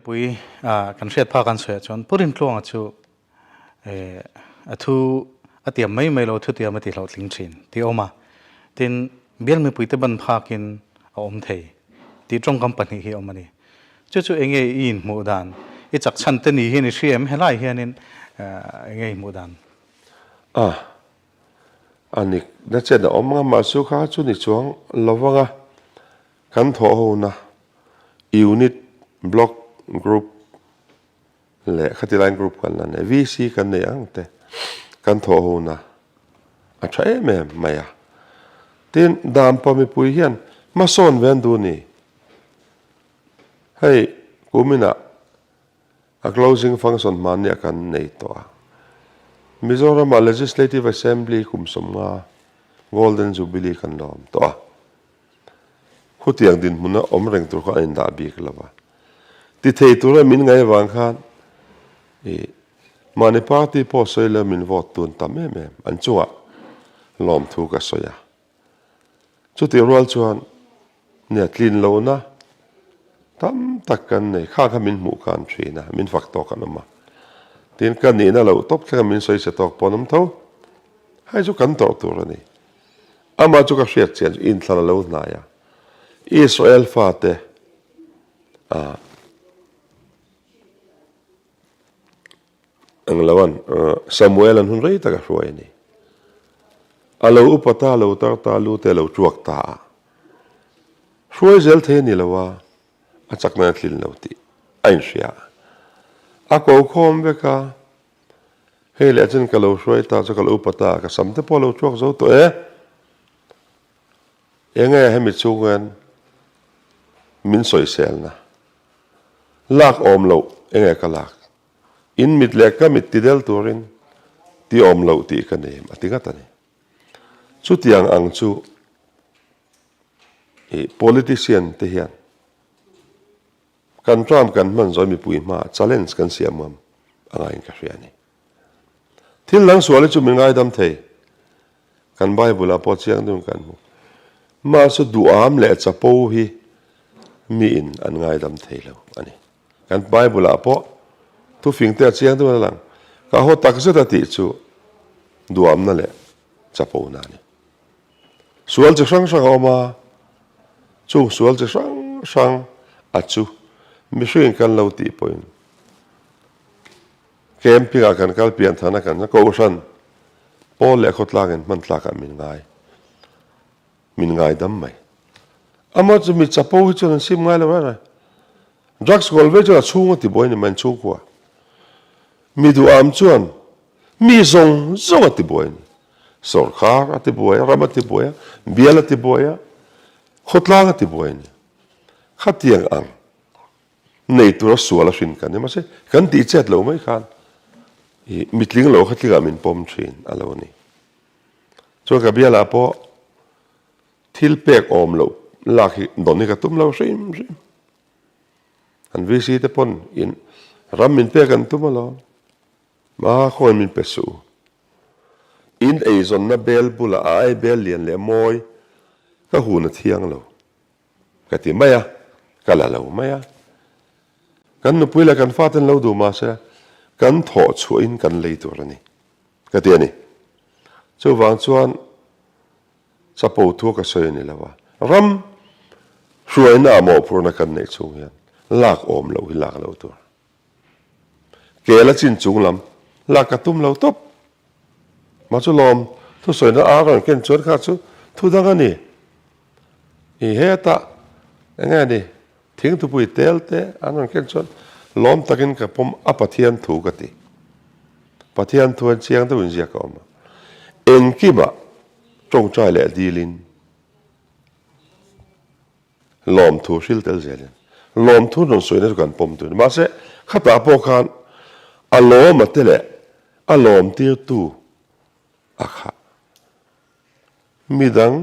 mipui kan hriat phak an sawiah chuan Pu Rintluanga chu a thu a tiam mai mai lo thu tiam a ti hlawhtling thin tih a awm a. Tin, bial mipuite ban phakin a awm thei tih tawngkam pahnih hi a awm a ni. Chu chu enge i inhmuh dan? I chak chhan te ni hian i hria em? Helai hianin enge i hmuh dan? A, a nik na chen a awm ang a, mahse kha chu ni chuang lo vang a, kan thawh hona unit, block, group leh khati laiin group kan la nei, VC kan nei ang te kan thawh hona a tha em em mai a. Tin, Dampa mipui hian hmasawn ve an duh ni. Hei kuminah a closing function hmanni a kan nei tawh a. Mizoramah Legislative Assembly kum sawmnga Golden Jubilee kan la awm tawh a. Khutiang dinhmuna awm reng tur kha an indah bik lo va. Ti thei tura min ngaih avang khan i mahni party pawh sawi lo min vote tun tam em em an chungah lawmthu ka sawi a. Chutih rual chuan nia tlin lohna tam tak kan nei, kha kha min hmuh khan thin a, min fak tawk an awm a. Tin, ka nihna loh tawp thleng a min sawi se tawk pawh an awm tho. Hei chu kan tawrh tur a ni. Amah chu ka hriat chian chu inthlan a lo hnai a, Israel fate ah Ang lo an, Samuel an hun rei tak a hruai a ni. A lo upa ta, lo tar ta, lu te a lo tuak ta a. Hruai zel thei a ni lo a, a chakna a tlin lo tih a inhria a. A ko khawm vek a, hei leh chuan ka lo hruai ta chu ka lo upa ta, ka sam te pawh a lo tuak zo tawh e. Enge hemi chungin min sawiselna? Lak awm loh enge ka lak? In mit leh ka mit ti del turin ti awm loh tih ka nei a ti ngat a ni. Chutiang ang chu i politician te hian kan term kan hman zawi mipui hmaah challenge kan siam ngam a ngaiin ka hria a ni. Thil dang sual hi chu min ngaidam thei. Kan Bible ah pawh chiang deuhin kan hmu. Mahse duham leh chapo hi miin an ngaidam thei lo a ni. Kan Bible ah pawh thufing te a chiang deuhin a lang. Ka haw tak zet a tih chu duhamna leh chapona a ni. Sual chi hrang hrang a awm a, chung sual chi hrang hrang a chu mihringin kan lo tih pawhin Camping ah kan kal pian than a kan kohhran pawl leh khawtlang in hman tlak ah min ngai min ngai dam mai. Ama chu mi chapo hi chuan an sim ngai lo reng reng. Drugs kawl ve chuan a chhung a ti buai ni mai an chhungkua. Mi duham chuan mi zawng zawng a ti buai ni. Sawrkar a ti buai a, ram a ti buai a, bial a ti buai a, khawtlang a ti buai ni. Khatiang ang Nei tura sual a hrin kan ni. Mahse, kan tih chet lo mai khan i mitling lo kha tlingah min pawm thin a lo ni. Chuan ka bialah pawh thil pek awm loh lak hi dawn hi ka tum lo hrim hrim. An VC te pawn in ram min pek an tum alawm. Ma khawiin min pe suh u. In eizawnna bel bulah a ai bel lian leh mawi ka hun a thiang lo. Ka ti mai a, ka la lo mai a. Kan nupui leh kan faten lo duh mah se, kan thawh chhuahin kan lei tur a ni, ka ti a ni. Chuvang chuan chapo thu ka sawi a ni lo a, ram hruaina ah mawhphurhna kan neih chhung hian lak awm loh hi lak loh tur. Kel a chin chung lam lak ka tum lo tawp. Mah chu lawm thusawina a rawn ken chuan kha chu thu dang a ni. I hetah eng nge ni thingthupui tel te an rawn ken chuan lawm takin ka pawm a Pathian thu ka ti. Pathian thu an chiang deuhin ziak a awm a. Engkimah tawngtai leh dilin lawmthu hril tel zelin lawmthu rawn sawina chu kan pawm tur a ni. Mahse khatah pawh khan a lawma te leh a lawmtirtu a khah. Midang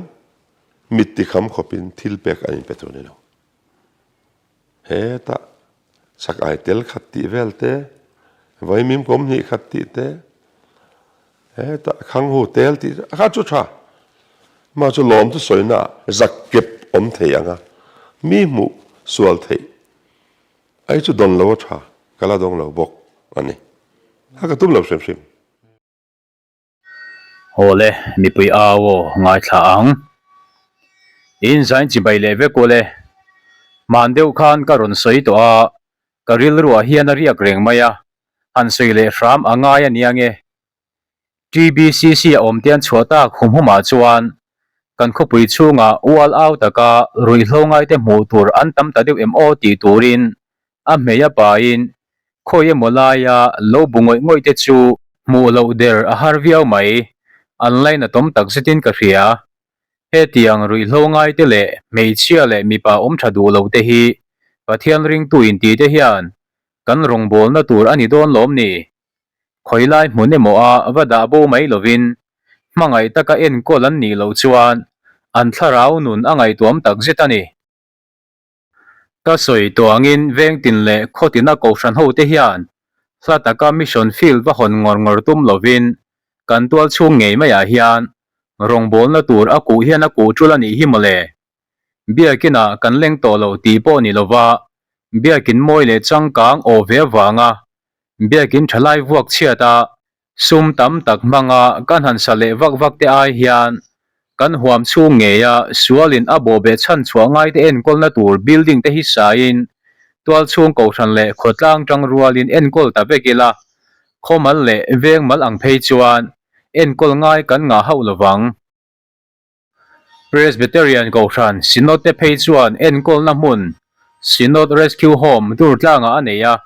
mit tikham khawpin thil pek an inpe tur a ni lo. Hetah chak ai tel khat tih vel te, vaimim kawm hnih khat tih te, hetah khanghu tel tih te, a kha chu tha. Mah chu lawm chu sawina ah zak kep awm thei ang a, mi hmuh sual theih. Ai chu dawn lo a tha, ka la dawng lo bawk a ni. A ka tum lo hrim hrim. Awle, mipui au aw ngaithla ang. In zain chibai leh vek ule. Hman deuh khan ka rawn sawi tawh a, ka rilruah hian a riak reng mai a, han sawi leh hram a ngai a nia nge. TBCC a awm te an chhuah tak hum humah chuan kan khawpui chhungah ual au taka ruihhlo ngaite hmuh tur an tam ta deuh em aw tih turin a hmei a pain khawi emaw laia lo bu ngawih ngawih te chu hmuh loh der a har viau mai, an lainatawm tak zetin ka hria. Hetiang ruihhlo ngaite leh hmeichhia leh mipa awm tha duh lo te hi Pathian ringtu inti te hian kan rawngbawlna tur a ni dawn lawm ni? Khawilai hmun emaw a va dah bo mai lovin hmangaih taka enkawl an nih loh chuan an thlarau nun a ngaihtuam tak zet a ni. Ka sawi tawh angin vengtin leh khawtina kohhran hote hian hla taka mission field va hawn ngawr ngawr tum lovin kan tual chhung ngei maiah hian rawngbawlna tur a kuh hian a kuh tul a nih hi mawle. Biakinah kan leng tawh lo tih pawh ni lova biakin mawi leh changkang aw ve avanga biakin thalai vuak chhiat a Sum tam tak hmanga kan han sa leh vak vak te ai hian kan huam chhung ngeia sualin a bawhbeh chhan chhuah ngaite enkawlna tur building te hi sain tualchhung kohhran leh khawtlang tang rualin enkawl ta vek ila, khawmal leh vengmal ang phei chuan enkawl ngai kan ngah hauh lovang. Presbyterian Kohhran Synod te phei chuan enkawlna hmun Synod Rescue Home dur tlangah a nei a,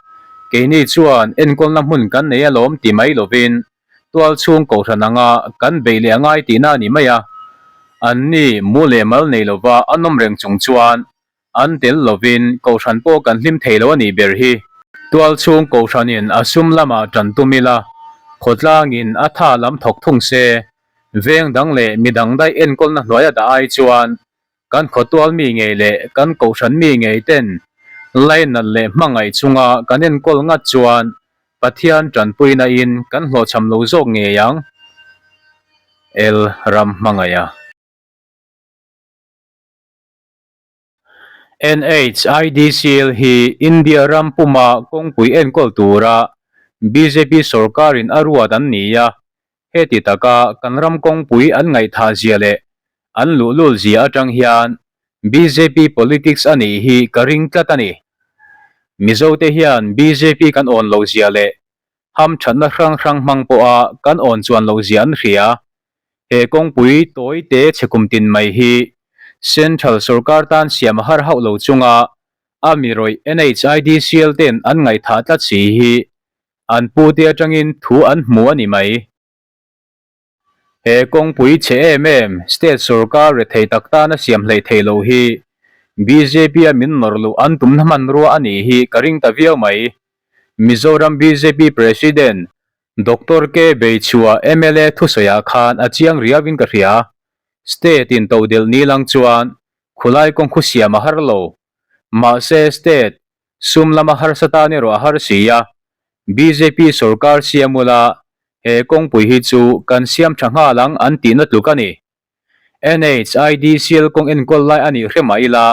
keini chuan enkawlna hmun kan nei alawm ti mai lovin tualchhung Kohhran anga kan beih leh a ngai tihna a ni mai a. Anni mu leh mal nei lova an awm reng chung chuan An tel lovin Kohhran pawh kan hlim thei lo a nih ber hi. Tualchhung Kohhranin a sum lamah tan tum ila, khawtlangin a tha lam thawk thung se, veng dang leh mi dang daih enkawlna hnuaia dah ai chuan kan khawtual mi ngei leh kan Kohhran mi ngei ten lainat leh hmangaih chunga kan enkawl ngat chuan Pathian tanpuina in kan hlawhchham lo zawk ngei ang. El ram hmangaiha. NHIDCL hi India ram puma kawngpui enkawl tura bjp sorkarin a ruat an ni a, heti taka kan ram kawngpui an ngaihthah zia leh an luhlul zia atang hian bjp politics a nih hi ka ring tlat a ni. Mizote hian bjp kan awn loh zia leh hamthatna hrang hrang hmang pawha kan awn chuan loh zia an hria. He kawngpui tawi te chhe kum tin mai hi Central sorkar tan siam a har hauh lo chunga a mi rawih NHIDCL ten an ngaihthah tlat si hi an pute atangin thu an hmu a ni mai. He kawngpui chhe em em state sorkar rethei tak tana siam hleih theih loh hi bjp a min nawrh luh an tumna hmanrua a nih hi ka ring ta viau mai. Mizoram bjp President Doctor K Beichhua mla thusawiah khan a chiang riauin ka hria. State in todelh ni lang chuan khulai kawng khu siam a har lo. Mahse state sum lama harsa tan erawh a har si a. Bjp sorkar siam ula he kawngpui hi chu kan siam tha nghal ang an tihna tluk a ni. NHIDCL kawng enkawl lai a nih hre mah ila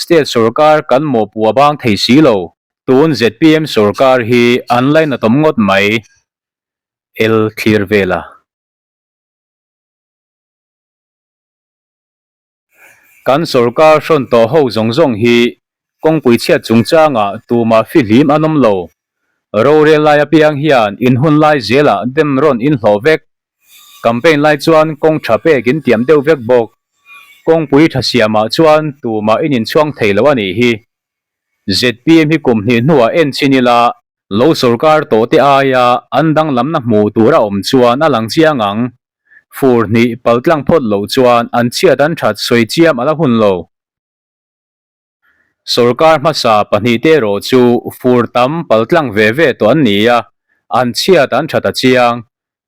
state sorkar kan mawhpuh a bang thei si lo. Tun zpm sorkar hi an lainatawm ngawt mai. El thlir vel a. Kan sorkar hrawn tawh ho zawng zawng hi kawngpui chhiat chungchangah tumah fihlim an awm lo. Rorel lai apiang hian in hun lai zelah dem rawn in hlawh vek. Campaign lai chuan kawng tha pek in tiam deuh vek bawk. Kawngpui tha siamah chuan tumah in inchhuang thei lo a nih hi. Zpm hi kum hnih hnuah en chin ila, lo sorkar tawh te aia an danglamna hmuh tur a awm chuan a lang chiang ang. Fur hnih paltlang phawt loh chuan an chhiat an that sawi chiam a la hun lo. Sorkar hmasa pahnihte erawh chu fur tam paltlang ve ve tawh an ni a, an chhiat an that a chiang.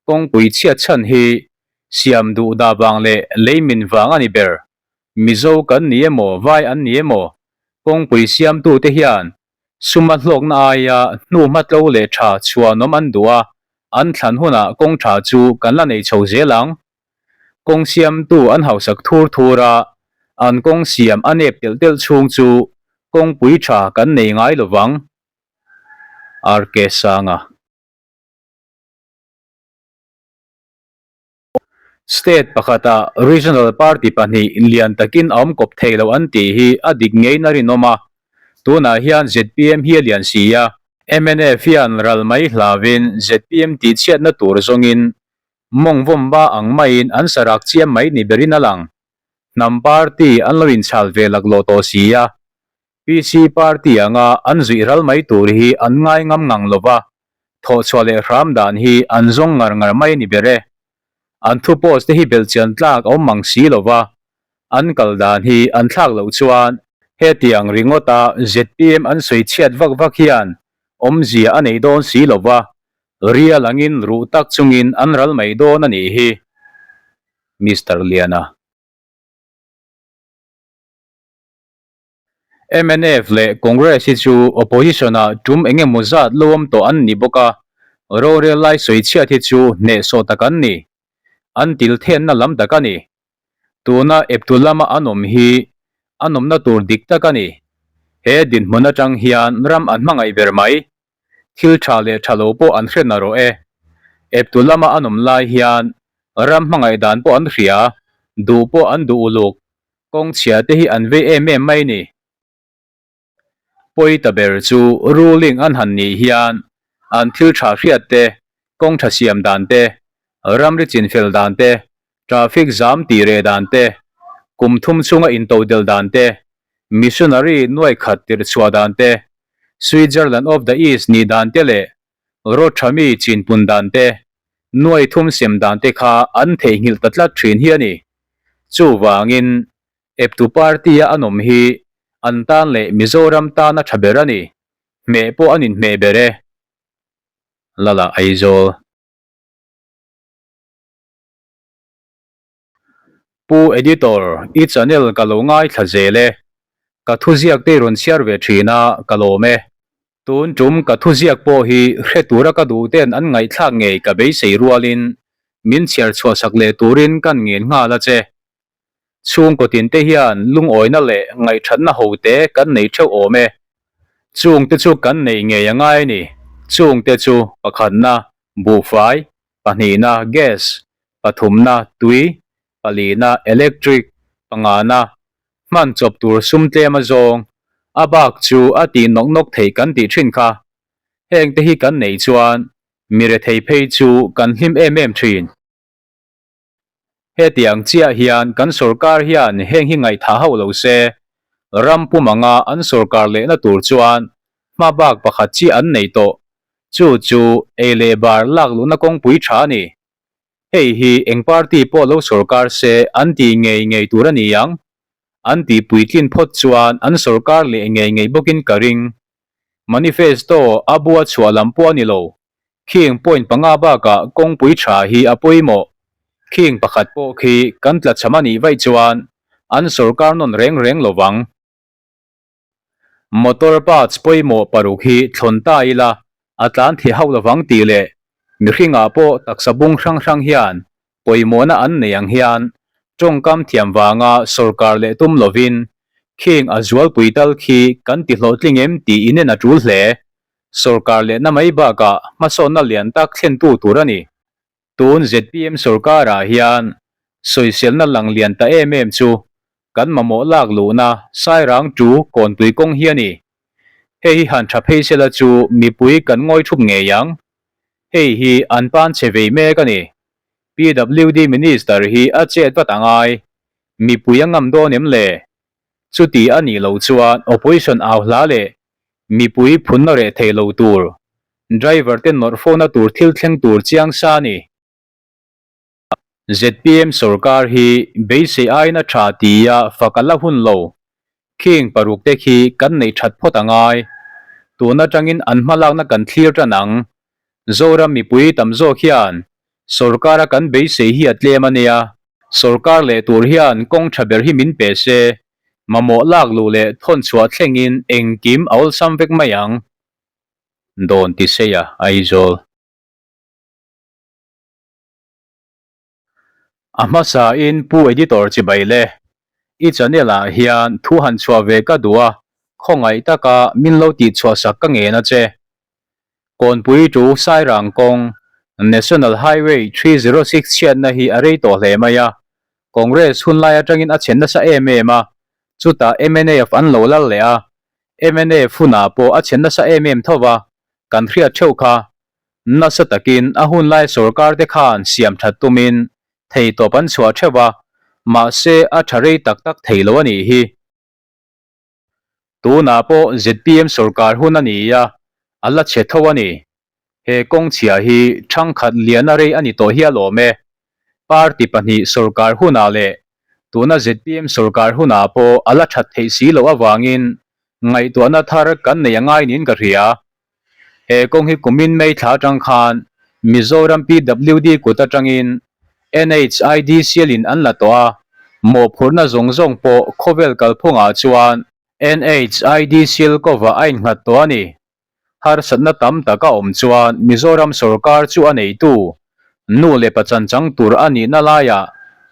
Kawngpui chhiat chhan hi siam duh dah vang leh leimin vang a ni ber. Mizo kan ni emaw vai an ni emaw kawngpui siamtute hian suma hlawkna aia hnuhma tlo leh tha chhuanawm an duh a, an thlan hunah kawng tha chu kan la nei chho zel ang. Kawng siamtu an hausak thur thur a, an kawng siam a nep telh telh chhung chu kawngpui tha kan nei ngai lovang. RK Sanga. State pakhata regional party pahnih lian takin a awm kawp thei lo an tih hi a dik ngeiin a rinawm a, tunah hian zpm hi a lian si a. Mnf hian ral mai hlauin zpm tihchhiatna tur zawngin mawng vawmba ang maiin an sarak chiam mai ni berin a lang. Hnam party an lo inchhal ve laklawh tawh si a, PC party anga an zuih ral mai tur hi an ngai ngam ngang lo va, thawhchhuah leh hram dan hi an zawng ngar ngar mai a ni ber e. An thu post te hi belhchian tlak a awm mang si lo va, an kal dan hi an thlak loh chuan hetiang ringawta zpm an sawi chhiat vak vak hian awmzia a nei dawn si lo va, rial angin ruh tak chungin an ral mai dawn a nih hi. Mister Liana. Mnf leh Congress hi chu opposition-ah tum eng emaw zat lo awm tawh an ni bawk a, rorel lai sawi chhiat hi chu hnehsawh tak an ni. An til thenna lam tak a ni. Tuna eptu lama an awm hi an awmna tur dik tak a ni. He dinhmun atang hian ram an hmangaih ber mai. Thil tha leh tha lo pawh an hre na rawh e. Eptu lama an awm lai hian ram hmangaih dan pawh an hria, duh pawh an duh uluk. Kawng chhia te hi an vei em em mai ni. Pawi ta ber chu ruling an han nih hian an thil tha hriat te, kawng tha siam dan te, ramri chinfel dan te, traffic zam tih reh dan te, kum thum chhunga intodel dan te, missionary nuai khat tirh chhuah dan te, Switzerland of the East nih dan te leh rawt tha mi chinpun dan te, nuai thum sem dan te kha an theihnghilh ta tlat thin hi a ni. Chuvangin, eptu party-a an awm hi an tan leh Mizoram tan a tha ber a ni. Hmeh pawh an inhmeh ber e. Lala Aizawl. Pu Editor, i channel ka lo ngaithla zel e. Ka thuziak te i rawn chhiar ve thin a, ka lawm e. Tun tum ka thuziak pawh hi hre tura ka duh ten an ngaihthlak ngei ka beisei rualin min chhiar chhuahsak leh turin kan ngen nghal a che. Chhungkaw tin te hian lungawina leh ngaihthatna ho te kan nei theuh awm e. Chungte chu kan nei ngei a ngai a ni. Chungte chu pakhatna buhfai, pahnihna gas, pathumna tui, palina electric, pangana hman chawp tur sum tlem a zawng, a bak chu a tih nawk nawk theih kan tih thin kha. Heng te hi kan neih chuan mi rethei phei chu kan hlim em em thin. Hetiang chiah hian kan sorkar hian heng hi ngaihthah hauh lo se, ram pum anga an sorkar lehna tur chuan hma bak pakhat chiah an nei tawh, chu chu ei leh bar lak luhna kawngpui tha a ni. Hei hi eng party pawh lo sorkar se an tih ngei ngei tur a ni ang. An tih puitlin phawt chuan an sorkar leh ngei ngei bawkin ka ring. Manifesto a bua chhuah lam pawh a ni lo. Khing point panga bakah kawngpui tha hi a pawimawh. Khing pakhat pawh khi kan tlachham a nih vaih chuan an sorkar nawn reng reng lo vang. Motor parts pawimawh paruk hi thlawn ta ila a tlan thei hauh lovang tih leh mihringah pawh taksa bung hrang hrang hian pawimawhna an nei ang hian tawngkam thiam vanga sorkar leh tum lovin khing a zualpui tal khi kan ti hlawhtling em tih inen a tul hle. Sorkar lehna mai bakah hmasawnna lian tak thlentu tur a ni. Tun zpm sorkarah hian sawiselna lang lian ta em em chu kan mamawh lak luhna Sairang tu Kawnpui kawng hi a ni. Hei hi han tha phei sela chu mipui kan ngawi thup ngei ang. Hei hi an pan chhe vei mek a ni. PWD Minister hi a chet vat a ngai. Mipui a ngam dawn em le? Chuti a nih loh chuan opposition au hla leh mipui phunna reh thei lo tur, driver te nawrh fona tur thil thleng tur chiang sa a ni. Zpm sorkar hi beisei aiin a tha tia fak a la hun lo. Khing paruk te khi kan neih that phawt a ngai. Tun atangin an hmalakna kan thlir tan ang. Zoram mipui tam zawk hian sorkara kan beisei hi a tlem a nia. Sorkar leh tur hian kawng tha ber hi min pe se, mamawh lak luh leh thawn chhuah thlengin engkim a awlsam vek mai ang. Dawn ti seia Aizawl. A hmasain Pu Editor chibai le, i channel ah hian thu han chhuah ve ka duh a, khawngaih taka min lo tih chhuah sak ka ngen a che. Kawnpui to Sairang kawng, National Highway 306 chhiatna hi a rei tawh hle mai a, Congress hun lai atangin a chhe nasa em em a, chutah mnf an lo lal leh a, mnf hunah pawh a chhe nasa em em tho va, kan hriat theuh kha. Nasa takin a hun lai sorkar te khan siam that tumin thei tawp an chhuah theuh a, mahse a tha rei tak tak thei lo a nih hi. Tunah pawh zpm sorkar hun a ni a, a la chhe tho a ni. He kawng chhia hi thangkhat lian a rei a ni tawh hial awm e. Party pahnih sorkar hunah leh tuna zpm sorkar hunah pawh a la that theih si loh avangin ngaihtuahna thar kan nei a ngai niin ka hria. He kawng hi kumin May thla atang khan Mizoram PWD kut atangin NHIDCL in an la tawh a, mawhphurhna zawng zawng pawh khawvel kalphungah chuan NHIDCL cover a innghat tawh a ni. Harsatna tam tak a awm chuan Mizoram sorkar chu a neitu nu leh pa chanchang tur a nihna laiah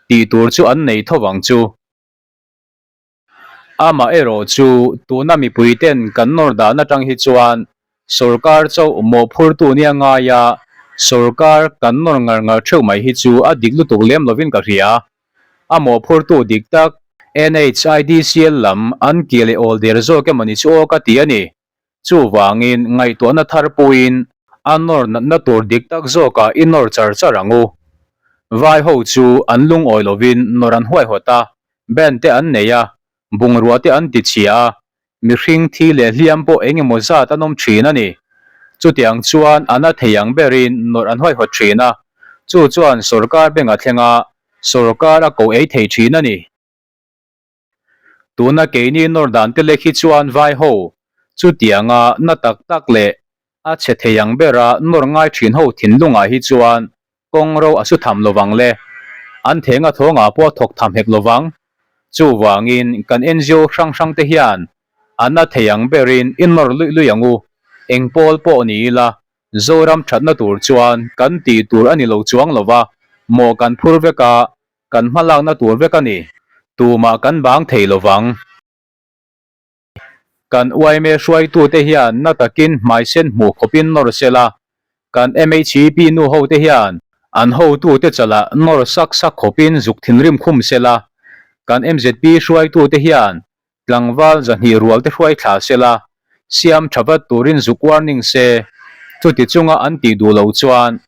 tih tur chu an nei tho vang chu. Amaherawh chu tuna mipui ten kan nawr dan atang hi chuan sorkar chauh mawhphurtu nia ngai a, sorkar kan nawr ngar ngar theuh mai hi chu a dik lutuk lem lovin ka hria. A mawhphurtu dik tak NHIDCL lam an kih leh awl der zawk emawni chu aw ka ti a ni. Chuvangin ngaihtuahna thar puiin a nawr natna tur dik tak zawkah i nawr char char ang u. Vai ho chu an lungawi lovin nawr an huaihawt a, band te an nei a, bungrua te an ti chhia a, mihring thi leh hliam pawh eng emaw zat an awm thin a ni. Chutiang chuan a na thei ang berin nawrh an huaihawt thin a, chu chuan sorkar bank a thleng a, sorkar a ko ei thei thin a ni. Tuna keini nawr dan te lek hi chuan vai ho chutianga na tak tak leh a chhe thei ang bera nawr ngai thin ho thinlungah hi chuan kawng ro a su tham lovang le. An thenga thawngah pawh a thawk tham hek lovang. Chuvangin kan NGO hrang hrang te hian a na thei ang berin i nawr luih luih ang u. Eng pawl pawh ni ila Zoram thatna tur chuan kan tih tur a ni lo chuang lova, mawh kan phur vek a, Kan hmalakna tur vek a ni. Tumah kan bang thei lo vang. Kan yma hruaitute hian na takin hmaisen hmuh khawpin nawr sela, kan MHEP nu hote hian an hotute chalah nawr sak sak khawpin zuk thinrim khum sela, kan mzp hruaitute hian tlangval zahnih rualte hruai thla sela, siam tha vat turin zuk warning se, chuti chunga an tih duh lo chuan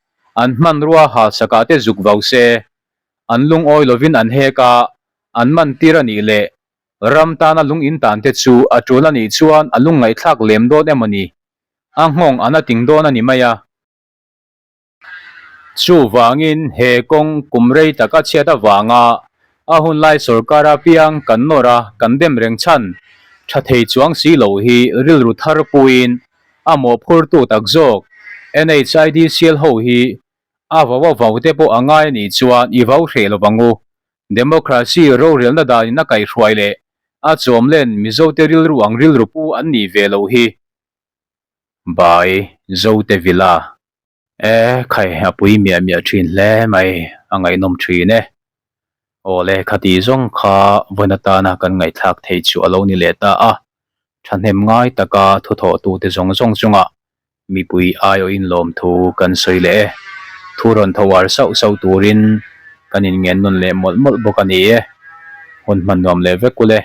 an hmanrua halsakah te zuk vau se. An lungawi lovin an hek a, an man tir a nih leh ram tana lung in tan te chu a tul a nih chuan a lungngaihthlak lem dawn emaw ni? A nghawng an a ting dawn a ni mai a. Chuvangin he kawng kum rei taka chhiat avanga a hunlai sorkar apiang kan nawr a, kan dem reng chhan tha thei chuang si lo hi rilru thar puiin a mawhphurtu tak zawk NHIDCL ho hi A vau a vau te pawh a ngai a nih chuan i vau hreh lo vang u. Democracy rorelna danin a kaihhruai leh a chawmlen Mizote rilru ang rilru pu an nih ve loh hi. By Zote Villa. E khai a pui miah miah thin hle mai, a ngaihnawm thin e. Awle khati zawng kha vawiin atana kan ngaihthlak theih chu a lo ni leh ta a, thahnem ngai taka thuthawhtute zawng zawng chungah Mipui aiawhin lawmthu kan sawi leh e. Thu rawn tho ar sauh sauh turin kan inngen nawn leh mawlh mawlh bawk a ni e. Hun hman nuam leh vek ule.